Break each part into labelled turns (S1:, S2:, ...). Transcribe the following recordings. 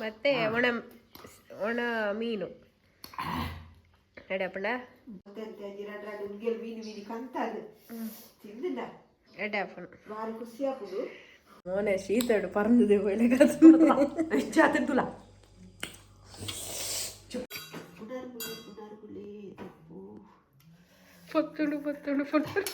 S1: ಮತ್ತೆ ಒಣ ಒಣ ಮೀನು ಎಡೆ ಅಪ್ಪಂಡ.
S2: ಮೀನು ಮೀನು ಕಂತಾದು ತಿಂದಿಲ್ಲ.
S1: ಎಡೆ ಅಪ್ಪಣ.
S2: ಭಾರಿ ಖುಷಿ ಆಪುಂಡು.
S1: ಮೋನೆ ಶೀತಡು ಪರಂದಿದೆ. ಒಳ್ಳೆ.
S2: ಹೆಚ್ಚಾತಂತುಲ. ಪುನರ್ಗುಳಿ ಪುನರ್ಗುಳಿ ತಪ್ಪು.
S1: ಪತ್ತುಡು ಪತ್ತುಡು ಪತ್ತುಡು.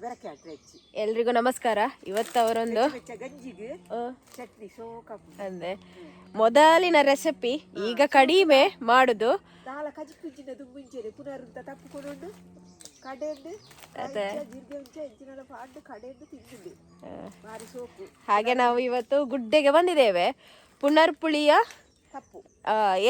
S2: ಬೆರಕೆ ಹೆಚ್ಚಿ.
S1: ಎಲ್ರಿಗೂ ನಮಸ್ಕಾರ. ಇವತ್ತು ಅವರೊಂದು
S2: ಬೆಚ್ಚ ಗಂಜಿಗೆ ಚಟ್ನಿ ಸೋಕಾಪು.
S1: ಅಂದ್ರೆ ಮೊದಲಿನ ರೆಸಿಪಿ, ಈಗ ಕಡಿಮೆ ಮಾಡುದು.
S2: ದಾಲ ಕಜಿ ಕುಜ್ಜಿನ ದುಂಬುಂಚೆನೆ ಪುನರುಂತ ತಪ್ಪು ಕೊಡೊಂಡು ಕಡೆಂಡು ಜೀರಿಗೆ ಉಂಚೆ ಹೆಚ್ಚಿನ ಪಾಂಡು ಕಡೆಂಡು ತಿಂದುಂಡು, ಭಾರಿ ಸೋಕು.
S1: ಹಾಗೆ ನಾವು ಇವತ್ತು ಗುಡ್ಡೆಗೆ ಬಂದಿದ್ದೇವೆ, ಪುನರ್ಪುಳಿಯ
S2: ತಪ್ಪು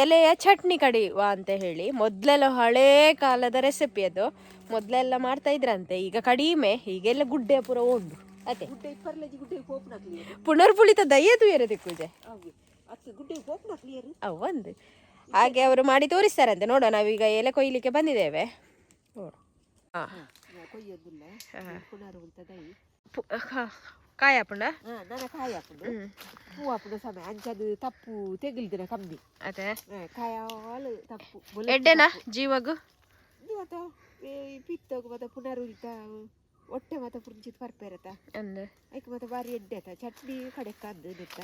S1: ಎಲೆಯ ಚಟ್ನಿ ಕಡಿಯುವ ಅಂತ ಹೇಳಿ. ಮೊದಲೆಲ್ಲ ಹಳೇ ಕಾಲದ ರೆಸಿಪಿ ಅದು. ಮೊದಲೆಲ್ಲ ಮಾಡ್ತಾ ಇದ್ರಂತೆ, ಈಗ ಕಡಿಮೆ. ಈಗೆಲ್ಲ ಗುಡ್ಡೆ ಪೂರ ಉಂಡು ಅದೇ.
S2: ಗುಡ್ಡೆ ಇಪ್ಪರ್ಲಜಿ ಗುಡ್ಡೆ ಪೋಪುನ ಕ್ಲಿಯರ್.
S1: ಪುನರ್ಪುಳಿತ ದಯ್ಯದು ಏರದೆ ಪೂಜೆ.
S2: ಅವು ಅತ್ತು ಗುಡ್ಡೆ ಪೋಪುನ ಕ್ಲಿಯರ್.
S1: ಅವು ಒಂದು ಹಾಗೆ ಅವರು ಮಾಡಿ ತೋರಿಸ್ತಾರಂತೆ, ನೋಡುವ. ನಾವೀಗ ಎಲೆ ಕೊಯ್ಲಿಕ್ಕೆ ಬಂದಿದ್ದೇವೆ, ನೋಡು. ಹಾ.
S2: ಕೊಯ್ಯೊಂದುಲ್ಲ ಪುನರು ಉಂತ ದೈ.
S1: ಕಾಯಿ ಹಾಪುಂಡ.
S2: ಹಾ, ನನ್ನ ಕಾಯಿ ಹಾಪುಂಡು, ಹೂ ಹಾಪುಂಡು ಸಮಯ ಅಂಚದು ತಪ್ಪು ತೆಗಿಲ್ದಿನ ಕಮ್ಮಿ.
S1: ಅದೇ.
S2: ಕಾಯಾಲು ತಪ್ಪು.
S1: ಎಡ್ಡೆನಾ ಜೀವಗು?
S2: ಇವತ್ತ ಪಿತ್ತಗ್ ಮತ್ತೆ ಪುನರುಲ್ತ ಹೊಟ್ಟೆ ಮತ್ತೆ ಪುಂಚಿತ್ ಪರ್ಪೆರತ.
S1: ಅಂದ್.
S2: ಐಕ್ ಮತ್ತೆ ಬಾರಿ ಎಡ್ಡೆ ಆತ ಚಟ್ನಿ ಕಡೆಕ್ ಅಂದು ನೆತ್ತ.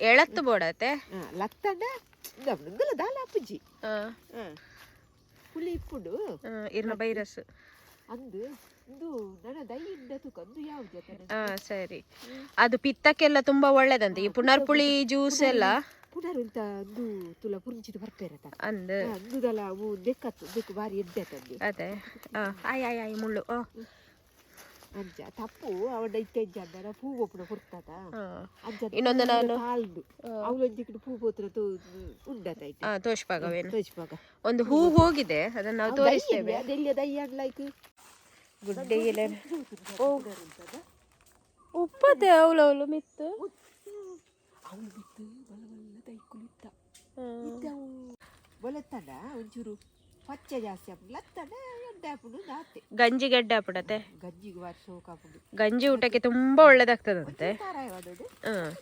S1: ಎಳತ್ತು ಬೋಡತ್ತೆ.
S2: ಲತ್ತಂಡ ಇಂದಲ ದಾಲ ಅಪ್ಪುಜಿ ಪುಳಿ ಇಪ್ಪುಂಡು.
S1: ಇರ್ನ ಬೈರಸ್.
S2: ಅಂದು ಇಂದು ನನ್ನ ದೈ ಇಂದ ತುಕ ಅಂದು ಯಾವ್ದು ಆತನ?
S1: ಹಾ ಸರಿ, ಅದು ಪಿತ್ತಕ್ಕೆಲ್ಲ ತುಂಬಾ ಒಳ್ಳೇದಂತೆ ಈ ಪುನರ್ಪುಳಿ ಜ್ಯೂಸ್ ಎಲ್ಲ.
S2: ಪುನರುಲ್ತ ಅಂದು ತುಲ ಪುಂಚಿತ್ ಪರ್ಪೆರತ.
S1: ಅಂದ್.
S2: ಅಂದುದಲ ಅವು ದೆಕ್ಕತ್ತು ದೆಕ್ಕು ಬಾರಿ ಎಡ್ಡೆ ಆತಂದು.
S1: ಅದೇ, ಆಯ್ ಆಯ್ ಆಯ್ ಮುಳ್ಳು
S2: ಅಂಚ ತಪ್ಪು ಅವಡ ಇತ್ತೆಂಚ ಅಂದರ ಪೂ ಒಪ್ಪುನ ಪುರ್ತಾತ. ಅಂಚ.
S1: ಇನ್ನೊಂದು ನಾನು
S2: ತಾಳ್ದು ಅವಳೊಂದು ಪೂ ಪೋತ್ರ ತೋ ಉಂಡತ ಐತೆ.
S1: ತೋಷ್ಪಾಗವೇನು?
S2: ತೋಚ್ಪಾಗ.
S1: ಒಂದು ಹೂ ಹೋಗಿದೆ, ಅದನ್ನ ನಾವು ತೋರಿಸ್ತೇವೆ.
S2: ಅದೆಲ್ಲ ದೈ ಲೈಕ್.
S1: ಗುಡ್ಡೆ ಎಲೆ ಓ ಉಪ್ಪತ್ತೆ ಅವಳು ಅವಳು ಮಿತ್ತು.
S2: ಅವಳು ಬಿತ್ತು ಬಲ ಬಲ್ಲ ದೈಕುಲಿತ್ತ ಇತ್ತೆ ಅವು ಬೊಲೆತ್ತಂಡ ಒಂಚೂರು ಪಚ್ಚೆ ಜಾಸ್ತಿ ಆಪುಂಡು, ಲತ್ತಂಡ ಎಡ್ಡೆ ಆಪುಂಡು ದಾತೆ.
S1: ಗಂಜಿ ಗೆಡ್ಡೆ ಹಾಪುಡತ್ತೆ.
S2: ಗಂಜಿಗೆ ಬಾರಿ ಸೋಕ್ ಆಪುಂಡು.
S1: ಗಂಜಿ ಊಟಕ್ಕೆ ತುಂಬಾ ಒಳ್ಳೇದಾಗ್ತದಂತೆ.
S2: ತಾರಾಯ ವಾಡೋಡು.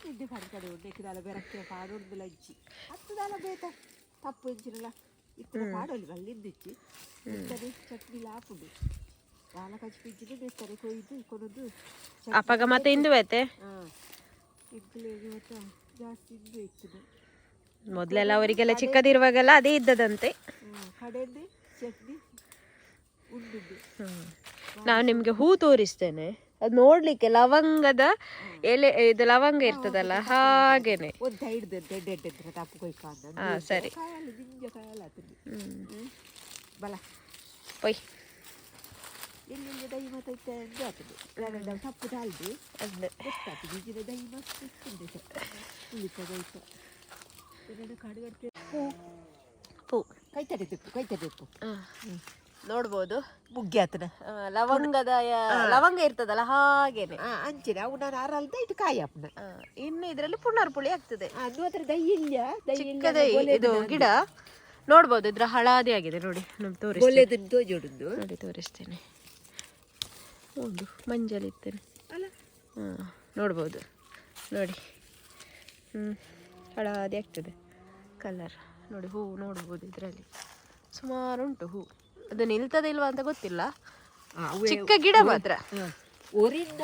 S2: ಎಡ್ಡೆ ಪಾಡಿ ಕಡೆ ಉಂಡು ಎಕ್ಕಿದಾಲ ಬೆರಕ್ಕೆ ಪಾಡೊಂದು ಲಜ್ಜಿ ಹತ್ತು ದಾಲ ಬೇತ ತಪ್ಪು ಎಂಚಿನಲ್ಲ ಇತ್ತಿನ ಪಾಡೊಲಿ ಬಲ್ಲಿಂದಿಚ್ಚಿ ಮೆತ್ತನೆ ಚಟ್ನಿಲ ಆಪುಂಡು, ದಾಲ ಕಜ್ಜಿ ಪಿಜ್ಜಿನ ಮೆತ್ತನೆ ಕೊಯ್ದು ಕೊನೊಂದು.
S1: ಅಪ್ಪಗ ಮತ್ತೆ ಇಂದು ಐತೆ.
S2: ಹಾಂ, ಇಡ್ಲಿಗೆ ಇವತ್ತು ಜಾಸ್ತಿ ಇಂದು ಇತ್ತಿನ.
S1: ಮೊದಲೆಲ್ಲ ಅವರಿಗೆಲ್ಲ ಚಿಕ್ಕದಿರುವಾಗೆಲ್ಲ ಅದೇ ಇದ್ದದಂತೆ.
S2: ಕಡೆಂದು ಚಟ್ನಿ ಉಂಡುಂಡು.
S1: ನಾವು ನಿಮಗೆ ಹೂ ತೋರಿಸ್ತೇನೆ. ಅದು ನೋಡ್ಲಿಕ್ಕೆ ಲವಂಗದ ಎಲೆ, ಇದು ಲವಂಗ ಇರ್ತದಲ್ಲ ಹಾಗೇನೆ.
S2: ಒಂದು ಸೈಡ್ ಎಡ್ಡೆ ಎಡ್ಡೆ ತಪ್ಪು ಕೊಯ್ಕ.
S1: ಹಾ ಸರಿ.
S2: ಕಾಯಲ್ಲ ದಿಂಜ ಕಾಯಲ್ಲ ಆತಂದು ಬಲ.
S1: ಪೊಯ್.
S2: ಎಲ್ಲೆಲ್ಲಿ ದೈ ಮತ್ತೆ ಇತ್ತೆ ಅಂದು ಆತದೆ ನಾವು ತಪ್ಪು ತಾಳ್ದು.
S1: ಅದೇ.
S2: ಗೊತ್ತಾಗ್ತದೆ, ಈಗಿನ ದೈ ಮಸ್ತ್ ಇತ್ತುಂಡೆ ಉಳಿತ ದೈತ ಎರಡು ಕಾಡುಗಟ್ಟೆ ಹೂ.
S1: ಹೂ.
S2: ಕೈ ತಡೆದಿಪ್ಪು, ಕೈ ತಡೆದಿಪ್ಪು.
S1: ನೋಡ್ಬೋದು.
S2: ಮುಗ್ಗಿ ಆತನ.
S1: ಲವಂಗದ, ಲವಂಗ ಇರ್ತದಲ್ಲ ಹಾಗೇನೆ.
S2: ಅಂಚಿನ ಅವು ನಾನು ಅರಲ್ದ ಇಟ್ಟು ಕಾಯಿ ಹಾಪುನ.
S1: ಇನ್ನು ಇದರಲ್ಲಿ ಪುನರ್ ಪುಳಿ ಆಗ್ತದೆ.
S2: ಅದು ಅದರ ದೈ ಇಲ್ಲ, ದೈ ಇಲ್ಲ.
S1: ಚಿಕ್ಕದೇ ಇದು ಗಿಡ ನೋಡ್ಬೋದು. ಇದ್ರ ಹಳದಿ ಆಗಿದೆ ನೋಡಿ, ನಮ್ಗೆ ತೋರಿಸ್ತೇನೆ.
S2: ಒಳ್ಳೆದನ್ನು ತೋಜೋಡುಂದು.
S1: ನೋಡಿ, ತೋರಿಸ್ತೇನೆ. ಒಂದು ಮಂಜಲ್ ಇತ್ತೇನೆ.
S2: ಅಲ್ಲ.
S1: ಹಾಂ, ನೋಡ್ಬೋದು ನೋಡಿ. ಹಳದಿ ಆಗ್ತದೆ ಕಲರ್ ನೋಡಿ. ಹೂವು ನೋಡ್ಬೋದು, ಇದರಲ್ಲಿ ಸುಮಾರು ಉಂಟು ಹೂ. ಅದು ನಿಲ್ತದೆ ಇಲ್ವಾ ಅಂತ ಗೊತ್ತಿಲ್ಲ, ಚಿಕ್ಕ ಗಿಡ ಮಾತ್ರ.
S2: ಒರಿಂದ.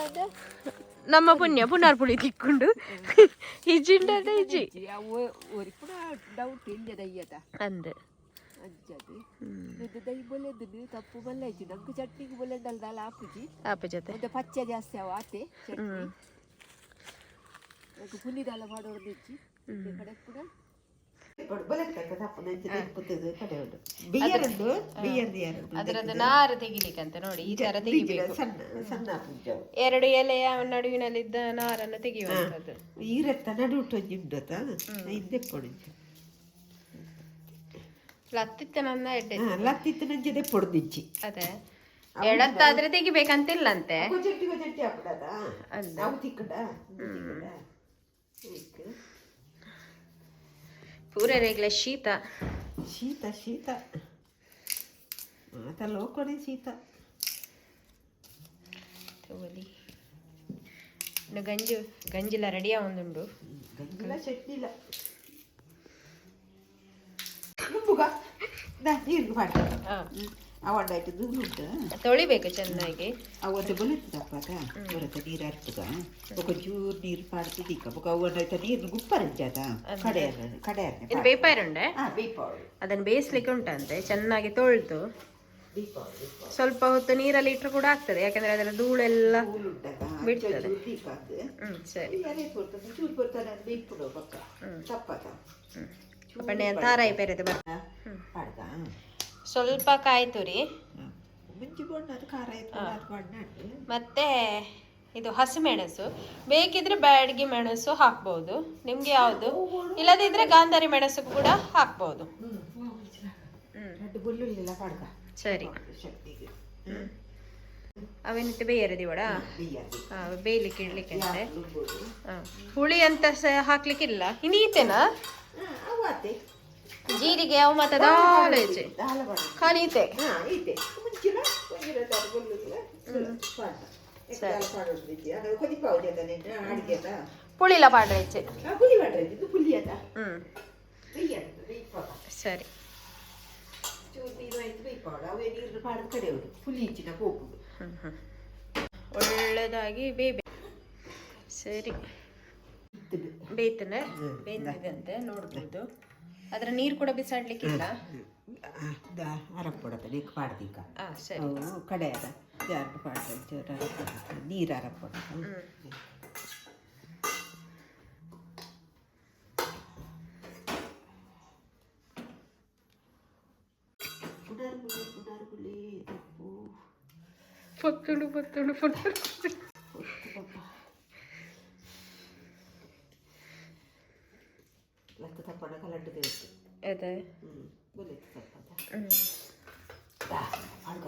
S1: ನಮ್ಮ ಪುಣ್ಯ, ಪುನರ್ ಪುಳಿ ತಿಕ್ಕೊಂಡು ಇಜ್ಜಿಂಡ ಇಜ್ಜಿ.
S2: ಒರಿ ಪುನಃ ಡೌಟ್ ಇಲ್ಲ ದಯ್ಯದ.
S1: ಅಂದ್.
S2: ಅಂಚದು ಇದು ದೈ ಬೊಲೆದು ತಪ್ಪು ಬಲ್ಲೆ ಇಜ್ಜಿ ನಂಗೆ ಚಟ್ನಿಗೆ ಬೊಲೆಂಡಲ್ ದಾಲ ಆಪುಜಿ.
S1: ಆಪು ಜೊತೆ.
S2: ಮತ್ತೆ ಪಚ್ಚೆ ಜಾಸ್ತಿ ಅವ ಆತೆ ಚಟ್ನಿ. ನಂಗೆ ಪುಲಿ ದಾಲ ಮಾಡೋದು ಇಜ್ಜಿ ಕಡೆ ಕೂಡ.
S1: ಅದರದ್ದು ನಾರು ತೆಗಿಲಿಕ್ಕಂತ ನೋಡಿ, ಈ ತರ ತೆಗಿಬೇಕು.
S2: ಸಣ್ಣ ಸಣ್ಣ ಪೂಜೆ.
S1: ಎರಡು ಎಲೆಯ ನಡುವಿನಲ್ಲಿದ್ದ ನಾರನ್ನು ತೆಗೆಯುವಂತದ್ದು.
S2: ಈರತ್ತ ನಡುಟು ಒಂಜಿ ಉಂಡತ ಇಂದೆಪ್ಪೊಡು.
S1: ಲತ್ತಿತ್ತ ನನ್ನ ಎಡ್ಡೆ.
S2: ಲತ್ತಿತ್ತು ನಂಜೆ ದೆಪ್ಪೊಡು.
S1: ಅದೇ ಎಡತ್ತಾದ್ರೆ ತೆಗಿಬೇಕಂತಿಲ್ಲಂತೆ.
S2: ಕೊಜಟ್ಟಿ ಕೊಜಟ್ಟಿ ಹಾಕ್ಬಿಡದ.
S1: ಅಂದ.
S2: ನಾವು ತಿಕ್ಕಡ ತಿಕ್ಕಡ.
S1: ಪೂರ ರೇಗ್ಲ ಶೀತ.
S2: ಶೀತ ಶೀತ ಮಾತ ಲೋಕನೇ ಶೀತ.
S1: ತಗೊಳ್ಳಿ. ಇನ್ನು ಗಂಜಿ ಗಂಜಿಲ ರೆಡಿಯ ಒಂದುಂಡು.
S2: ಗಂಜಿಲ ಚಟ್ನಿಲ ನುಂಬುಗ ನೀರು ಮಾಡ್ತಾರೆ. ಅವಂಡಾಯ್ತು ದೂರುಂಟು.
S1: ತೊಳಿಬೇಕು ಚೆನ್ನಾಗಿ.
S2: ಅವತ್ತು ಬೊಲೆತ್ತದಪ್ಪಾಗ ಬೊರತ ನೀರು ಅರ್ಪುಗ ಬೊಕ ಚೂರು ನೀರು ಪಾಡ್ದು ದೀಕ ಬೊಕ ಅವಂಡಾಯ್ತ ನೀರು ಗುಪ್ಪರಂಜಾತ ಕಡೆಯರ್ನ ಕಡೆಯರ್ನೆ.
S1: ಇನ್ನು ಬೇಪಾರುಂಡೆ.
S2: ಹಾ, ಬೇಪಾವಳಿ.
S1: ಅದನ್ನು ಬೇಯಿಸ್ಲಿಕ್ಕೆ ಉಂಟಂತೆ. ಚೆನ್ನಾಗಿ ತೊಳೆದು
S2: ದೀಪಾವಳಿ ದೀಪಾವಳಿ.
S1: ಸ್ವಲ್ಪ ಹೊತ್ತು ನೀರಲ್ಲಿ ಇಟ್ಟರು ಕೂಡ ಆಗ್ತದೆ, ಯಾಕಂದ್ರೆ ಅದರ ಧೂಳೆಲ್ಲ
S2: ಉಂಟದ.
S1: ಬಿಡ್ತದೆ.
S2: ಚೂರು ದೀಪ ಅದು.
S1: ಸರಿ.
S2: ಯಾರೇ ಕೊಡ್ತದೆ ಚೂರು ಕೊಡ್ತಾನೆ ಬೇಪುಡು ಬೊಕ್ಕ ತಪ್ಪದ.
S1: ಪಂಡೆ ತಾರಾಯಿ ಪೆರೆದು ಬರ್
S2: ಪಾಡ್ದ.
S1: ಸ್ವಲ್ಪ ಕಾಯಿ ತುರಿ.
S2: ಮುಂಚೆ ಬಣ್ಣ ಅದು ಖಾರ ಇತ್ತು ಅದು ಬಣ್ಣ ಉಂಟು.
S1: ಮತ್ತೆ ಇದು ಹಸಿಮೆಣಸು ಬೇಕಿದ್ರೆ ಬ್ಯಾಡಗಿ ಮೆಣಸು ಹಾಕ್ಬೋದು, ನಿಮ್ಗೆ ಯಾವುದು. ಇಲ್ಲದಿದ್ರೆ ಗಾಂಧಾರಿ ಮೆಣಸು ಕೂಡ ಹಾಕ್ಬೋದು.
S2: ರಡ್ಡು ಬೊಲ್ಲುಳ್ಳಿಲ್ಲ ಪಾಡ್ದ.
S1: ಸರಿ.
S2: ಶಕ್ತಿಗೆ.
S1: ಅವೇನಿತ್ತು ಬೇಯರದಿ ವಡ.
S2: ಬೇಯದು.
S1: ಬೇಯಲಿಕ್ಕೆ ಇಡ್ಲಿಕ್ಕೆ ಅಂತೆ.
S2: ರುಬ್ಬೋದು.
S1: ಹುಳಿ ಅಂತ ಸಹ ಹಾಕ್ಲಿಕ್ಕಿಲ್ಲ ಇನ್ನೀತೆನಾ?
S2: ಅವಾತೆ.
S1: ಜೀರಿಗೆ ಅವು ಮತ್ತೆ ದಾಲ ಇಜ್ಜಿ.
S2: ದಾಲ ಪಾಡ್ದ.
S1: ಖಾಲಿ ಈತೆ.
S2: ಹಾ, ಈತೆ ಮುಂಚಿನ ಒಂಜಿನ ದಾಲ ಬೊಲ್ಲುಳ್ಳಿಲ್ಲ ಪಾಡ್ದ ದಾಲ ಪಾಡೋದು ಅದು ಕೊದಿಪಾವು ಜೊತೆ ಅಡಿಗೆದ.
S1: ಪುಳಿಲ ಪಾಡ್ರ ಇಜ್ಜಿ.
S2: ಪುಲಿ ಮಾಡ್ರೆ ಇದು ಪುಲಿ ಅದ. ಬೇಯದು ಬೇಯ್ಪಾವ.
S1: ಸರಿ.
S2: ಚೂರು ನೀರು ಆಯ್ತು ಬೇಯ್ಪಾವಡು ಅವೇ ನೀರು ಪಾಡ್ದು ಕಡೆಯವರು ಪುಲಿ ಇಚ್ಚಿನ ಹೋಗುದು.
S1: ಹ್ಮ್ ಹ್ಮ್. ಒಳ್ಳೆದಾಗಿ ಬೇಯ್ಬೇಕು. ಸರಿ. ಬೇಯ್ತನೆ ಬೇಯ್ತಿದೆ ನೋಡ್ಬೋದು. ಅದರ ನೀರು ಕೂಡ ಬಿಸಾಡ್ಲಿಕ್ಕಿಲ್ಲ.
S2: ಅರಪ್ಪೊಡತ ನೀಕ್ ಪಾಡ್ದೀಗ.
S1: ಹಾ, ಸರಿ.
S2: ಅವು ಕಡೆಯದ ಜಾರು ಪಾಡ್ದ ಚೂರು ಅರಪ್ಪೊಡ ನೀರು ಅರಪ್ಪೊಡ. ಪುನರ್ಗುಳಿ ಪುನರ್ಗುಳಿ ತಪ್ಪು.
S1: ಪೊತ್ತುಡು ಪೊತ್ತುಡು ಪೊತ್ತುಡು.
S2: ಲತ್ತ ತಪ್ಪಣ ಕಲಡ್ಡು ದೇವತ್ತು.
S1: ಅದೇ.
S2: ಬೊಲೆತ್ತು ತಪ್ಪದ. ಅಡ್ಗ.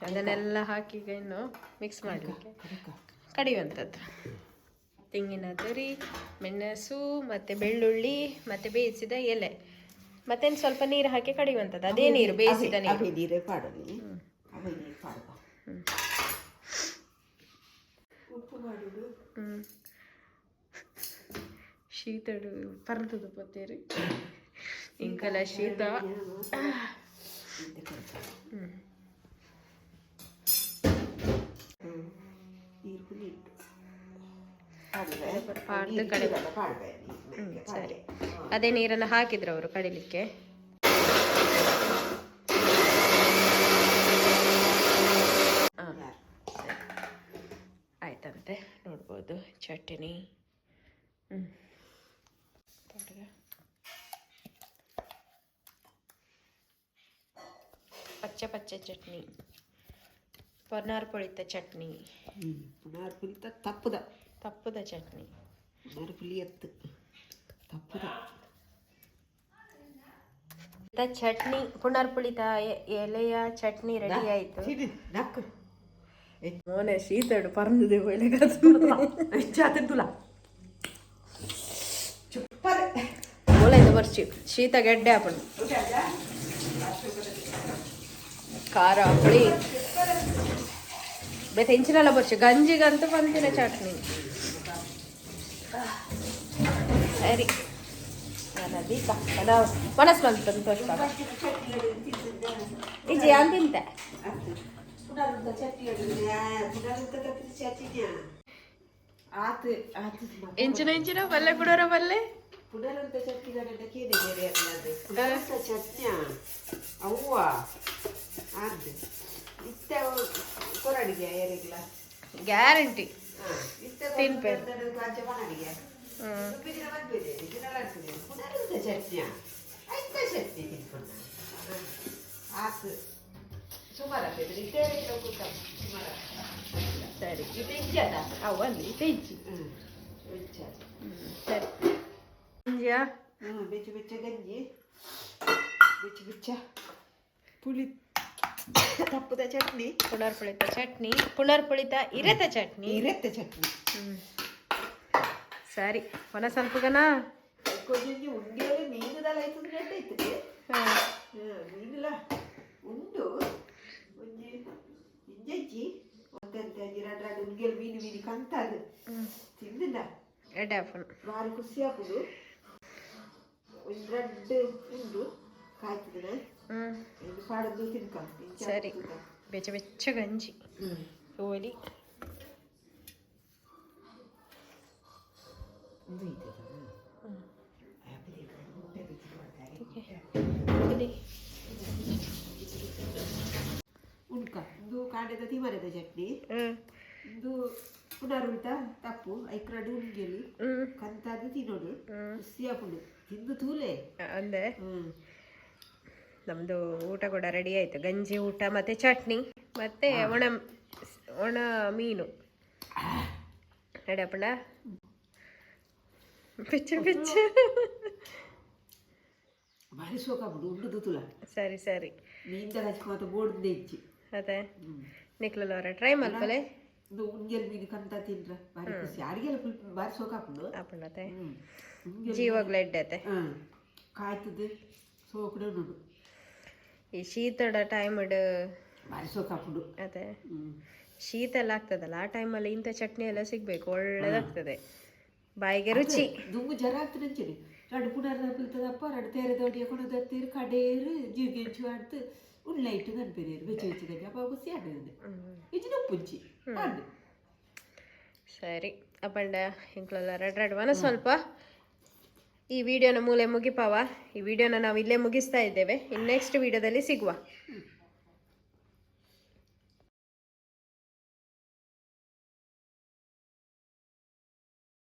S1: ಅದನ್ನೆಲ್ಲ ಹಾಕಿ ಈಗ ಇನ್ನು ಮಿಕ್ಸ್ ಮಾಡಲಿಕ್ಕೆ
S2: ಕಡಕ.
S1: ಕಡಿಯುವಂಥದ್ದು. ತೆಂಗಿನ ತುರಿ, ಮೆಣಸು ಮತ್ತು ಬೆಳ್ಳುಳ್ಳಿ ಮತ್ತು ಬೇಯಿಸಿದ ಎಲೆ, ಮತ್ತೆ ಸ್ವಲ್ಪ ನೀರು ಹಾಕಿ ಕಡಿಯುವಂಥದ್ದು. ಅದೇ ನೀರು, ಬೇಯಿಸಿದ ನೀರು.
S2: ಅವೇ ನೀರೇ ಪಾಡಲಿ, ಅವೇ ನೀರು ಪಾಡುವ. ಉಪ್ಪು ಮಾಡುದು.
S1: ಶೀತಡು ಪರ್ದದ ಪತ್ತೇರಿ ಇಂಕಲ ಶೀತ.
S2: ನೀರು ಹುಳಿ ಉಂಟು.
S1: ಪಾಡ್ದು ಕಡೆ.
S2: ಪಾಡ್ಬೆ.
S1: ಸರಿ, ಅದೇ ನೀರನ್ನು ಹಾಕಿದ್ರು ಅವರು ಕಡಿಲಿಕ್ಕೆ. ಸರಿ. ಆಯ್ತಂತೆ, ನೋಡ್ಬೋದು ಚಟ್ನಿ. ಪಾಡ್ಗ. ಪಚ್ಚೆ ಪಚ್ಚೆ ಚಟ್ನಿ, ಪೊರ್ನಾರ್ ಪುಳಿತ ಚಟ್ನಿ.
S2: ಪುನಾರ್ ಪುಲಿತ ತಪ್ಪುದ.
S1: ತಪ್ಪುದ ಚಟ್ನಿ.
S2: ಪುನಾರ್ ಪುಲಿ ಎತ್ತು ತಪ್ಪುದ.
S1: ಚಟ್ನಿ, ಪುನರ್ ಪುಳಿತ ಎಲೆಯ ಚಟ್ನಿ ರೆಡಿ ಆಯ್ತು.
S2: ನಕ್ಕು.
S1: ಮೋನೆ ಶೀತಡು ಪರಂದಿದೆ.
S2: ತುಲ ಚುಪ್ಪರೆ.
S1: ಬೋಲೈದು ಬರ್ಚಿ ಶೀತ ಗೆಡ್ಡೆ ಹಾಪುಂಡು ಖಾರ ಹುಳಿ ಬೇತೆ ಇಂಚಿನೆಲ್ಲ ಬರ್ಚಿ ಗಂಜಿಗಂತೂ ಬಂತಿನ ಚಟ್ನಿ. ಸರಿ, ಮನಸ್ಸು ಬಂತು ಸಂತೋಷ. ಇಜ್ಜಿ ಯಾನ್ ತಿಂತೆ.
S2: ಚಟ್ನಿ ಚಟ್ನಿ ಆತು ಆತು.
S1: ಇಂಚಿನ ಇಂಚಿನ ಬಲ್ಲೆ ಬಿಡೋರ ಬಲ್ಲೆ.
S2: ಪುನರಂತ ಚಟ್ನಿ ಗಂಡ ಕೇದೆ ಬೇರೆ ಅಲ್ಲದೆ ಪುನರಂತ ಚಟ್ನಿಯ ಅವ್ವ ಆದ್ ಇತ್ತ ಕೊರಡಿಗೆ ಯಾರಿಗ್ಲ
S1: ಗ್ಯಾರಂಟಿ.
S2: ಇತ್ತ
S1: ತಿನ್ಪೇರು.
S2: ಅಡಿಗೆ ಪುನರಂತ ಚಟ್ನಿಯ ಐತ ಚಟ್ನಿ ತಿನ್ಕೊಂಡು ಆತು ಸುಮಾರು ಆಗ್ತದೆ ಇಟ್ಟೇ ಕೂತ ಸುಮಾರು.
S1: ಸರಿ.
S2: ಇದು ಇಜ್ಜದ.
S1: ಅವು ಅಲ್ಲಿ ಇತ್ತೆ ಇಜ್ಜಿ.
S2: ಹ್ಞೂ, ಇಜ್ಜ.
S1: ಸರಿ, ಗಂಜಿಯಾ?
S2: ಹ್ಞೂ, ಬೆಚ್ಚ ಬೆಚ್ಚ ಗಂಜಿ, ಬೆಚ್ಚ ಬೆಚ್ಚ ಪುಳಿ ತಪ್ಪದ ಚಟ್ನಿ.
S1: ಪುನರ್ಪುಳಿತ ಚಟ್ನಿ, ಪುನರ್ಪುಳಿತ ಇರತ ಚಟ್ನಿ.
S2: ಇರತ್ತೆ ಚಟ್ನಿ.
S1: ಸರಿ, ಪುನಃ ಸ್ವಲ್ಪಗನ.
S2: ಕೊಂಚ ಉಂಡಿಯಲ್ಲಿ ಮೀನುದಲ್ಲ ಆಯ್ತದ ಐತದೆ. ಮೀನುಲ ಉಂಡು ಒಂಜಿ ಇಂಜಜ್ಜಿ ಒಂತೆಂತ ಒಂಜಿ ರಡ್ಡ್ ರಡ್ಡ್ ಉಂಗೆಲ್ ಮೀನು ಮೀನು ಕಂತಾದು ತಿಂದಿಲ್ಲ.
S1: ಎಡ್ಡೆ ಆಪುಂಡು.
S2: ಭಾರಿ ಖುಷಿ ಆಪುಂಡು. ಒಂಜಿ ರಡ್ಡ್ ಉಂಡು ಕಾಯ್ತದ. ಇದು ಪಾಡದ್ದು ತಿನ್ಕ ಇಂಚ.
S1: ಸರಿ.
S2: ತಿನ್ಕ.
S1: ಬೆಚ್ಚ ಬೆಚ್ಚ ಗಂಜಿ ಓಲಿ.
S2: ಒಂದು ಇದೆ. ಉಂಡ್ಕ ಇಂದು ಕಾಂಡೆದ ತಿಮರೆದ ಚಟ್ನಿ. ಇಂದು ಪುನರುಳಿತ ತಪ್ಪು ಐಕ್ರಡು ಉಂಗೆಲು ಕಂತಾದ ತಿನ್ನೋಡು ಖುಷಿ ಆಪುಂಡು ತಿಂದು ತೂಲೆ.
S1: ಅಂದೆ. ನಮ್ಮದು ಊಟ ಕೂಡ ರೆಡಿ ಆಯಿತು. ಗಂಜಿ ಊಟ ಮತ್ತು ಚಟ್ನಿ ಮತ್ತು ಒಣ ಒಣ ಮೀನು ರೆಡಿ ಅಪ್ಪಣ್ಣ. ಬೆಚ್ಚ ಬೆಚ್ಚ.
S2: ಭಾರಿ ಸೋಕಾಪುಂಡು ಉಂಡು ತುಲ.
S1: ಸರಿ ಸರಿ.
S2: ಮೀನ್ದ ಹಚ್ಚಿ ಮಾತ ಬೋರ್ಡ್ ಇಜ್ಜಿ.
S1: ಅದೇ ನಿಕ್ಲವರ ಟ್ರೈ ಮಲ್ಪಲೆ.
S2: ಇಂದು ಉಂಗೆಲ್ ಮೀನು ಕಂತ ತಿಂದ್ರ ಭಾರಿ ಖುಷಿ ಅಡಿಗೆಲ್ಲ ಫುಲ್ ಭಾರಿ ಸೋಕಾಪುಂಡು.
S1: ಅಪ್ಪಣ್ಣತೆ.
S2: ಉಂಗೆಲ್.
S1: ಜೀವಗ್ಲ ಎಡ್ಡತೆ.
S2: ಕಾಯ್ತದೆ ಸೋಕುಡೆ ಉಂಡು.
S1: ಈ ಶೀತದ ಟೈಮ್
S2: ಭಾರಿ ಸೋಕಾಪುಂಡು.
S1: ಅದೇ ಶೀತ ಎಲ್ಲ ಆಗ್ತದಲ್ಲ, ಆ ಟೈಮಲ್ಲಿ ಇಂಥ ಚಟ್ನಿ ಎಲ್ಲ ಸಿಗ್ಬೇಕು, ಒಳ್ಳೇದಾಗ್ತದೆ, ಬಾಯಿಗೆ ರುಚಿ.
S2: ದುಂಬು ಜರ ಆಗ್ತದೆ ಅಂಚನೆ ರಡ್ಡು ಪುನರ್ ಪಿಲ್ತದಪ್ಪ ರಡ್ಡು ತೇರೆ ದೊಡ್ಡಿಯ ಕೊಡು ದತ್ತೀರು ಕಡೇರು ಜೀರಿಗೆ ಆಡ್ತು ಉಳ್ಳೈಟು ನನ್ಪೇರು ಬೆಚ್ಚ ಬೆಚ್ಚ ಗಂಜಿ ಅಪ್ಪ ಖುಷಿ ಆಡ್ತದೆ ಇಜ್ಜಿನ ಉಪ್ಪುಂಚಿ ಆಡು.
S1: ಸರಿ ಅಪ್ಪಂಡ, ಇಂಕ್ಲೆಲ್ಲ ರೆಡ್ ರೆಡ್ ವನ ಸ್ವಲ್ಪ ಈ ವಿಡಿಯೋನ ಮೂಲೆ ಮುಗಿಪಾವ. ಈ ವಿಡಿಯೋನ ನಾವು ಇಲ್ಲೇ ಮುಗಿಸ್ತಾ ಇದ್ದೇವೆ. ಇನ್ನು ನೆಕ್ಸ್ಟ್ ವಿಡಿಯೋದಲ್ಲಿ ಸಿಗುವ.